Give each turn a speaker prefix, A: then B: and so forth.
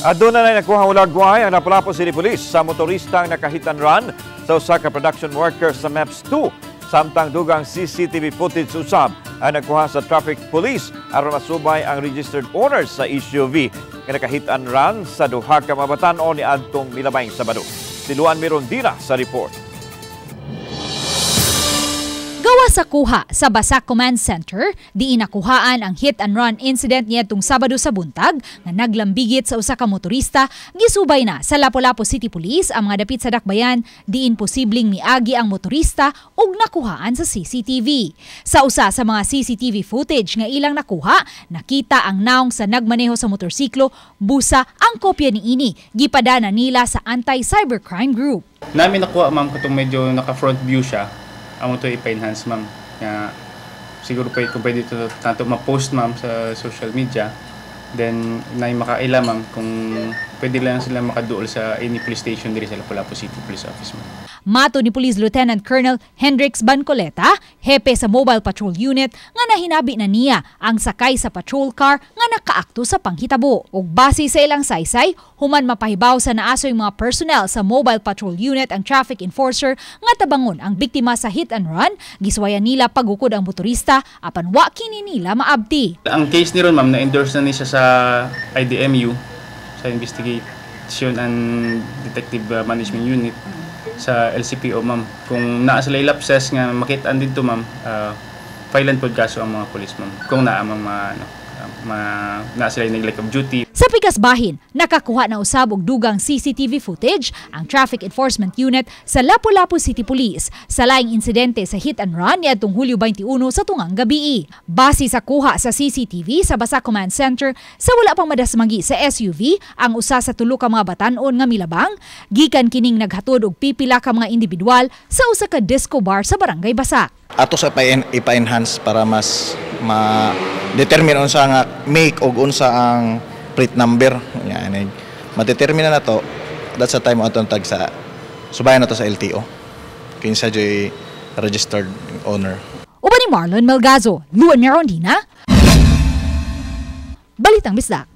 A: Aduna na nakuha hulagway ang Lapu-Lapu City Police sa motoristang naka-hit and run sa usa ka production worker sa MEPS 2. Samtang dugang CCTV footage usab ang nakuha sa traffic police aron masubay ang registered owners sa SUV nga naka-hit and run sa duha ka mga batan-on niadtong milabayng Sabado. Si Luan Mirondina sa report.
B: Gawa sa kuha sa Basak Command Center, diin nakuhaan ang hit and run incident niadtong Sabado sa buntag nga naglambigit sa usa ka motorista, gisubay na sa Lapu-Lapu City Police ang mga dapit sa dakbayan diin posibleng miagi ang motorista ug nakuhaan sa CCTV. Sa usa sa mga CCTV footage nga ilang nakuha, nakita ang naong sa nagmaneho sa motorsiklo, busa ang kopya niini gipadana nila sa Anti-Cybercrime Group.
C: Namin nakuha, ma'am, katong medyo naka front view siya. Amo to ipa-enhance, ma'am. Nga siguro pa kung pwede to nato ma-post, ma'am, sa social media. Then na makaila, ma'am, kung pwede lang sila makaduol sa any police station diri sa Lapu-Lapu City Police Office, ma'am.
B: Mato ni Police Lieutenant Colonel Hendrix Bancoleta, hepe sa Mobile Patrol Unit, nga nahinabi na niya ang sakay sa patrol car nga nakaakto sa panghitabo. Ug base sa ilang saysay, human mapahibaw sa naasoy mga personnel sa Mobile Patrol Unit ang traffic enforcer nga tabangon ang biktima sa hit and run, giswayan nila pagukod ang motorista apan wa kini nila maabti.
C: Ang case ni ron, ma'am, na-endorse na ni siya sa IDMU, sa Investigation and Detective Management Unit sa LCPO, ma'am. Kung naa sila lapses nga makitaan dito, ma'am, filean pod kaso ang mga police, ma'am. Kung naa, ma'am, ano, naa sila neglect of duty.
B: Sa pikas bahin, nakakuha na usab og dugang CCTV footage ang Traffic Enforcement Unit sa Lapu-Lapu City Police sa laing insidente sa hit and run niadtong Hulyo 21 sa tungang gabii. Base sa kuha sa CCTV sa Basak Command Center, sa wala pang madasmagi sa SUV ang usa sa tulo ka mga batan-on nga milabang, gikan kining naghatod og pipila ka mga individual sa usa ka disco bar sa Barangay Basak.
D: Ato sa ipa-enhance para mas ma-determine unsa nga make og unsa ang plate number. Yan, eh. Ma-determine na to, that's the time atong tag sa subayan na to sa LTO. Kinsa joy registered owner.
B: Uban ni Marlon Melgazo, Luan Mirondina, Balitang Bisdak.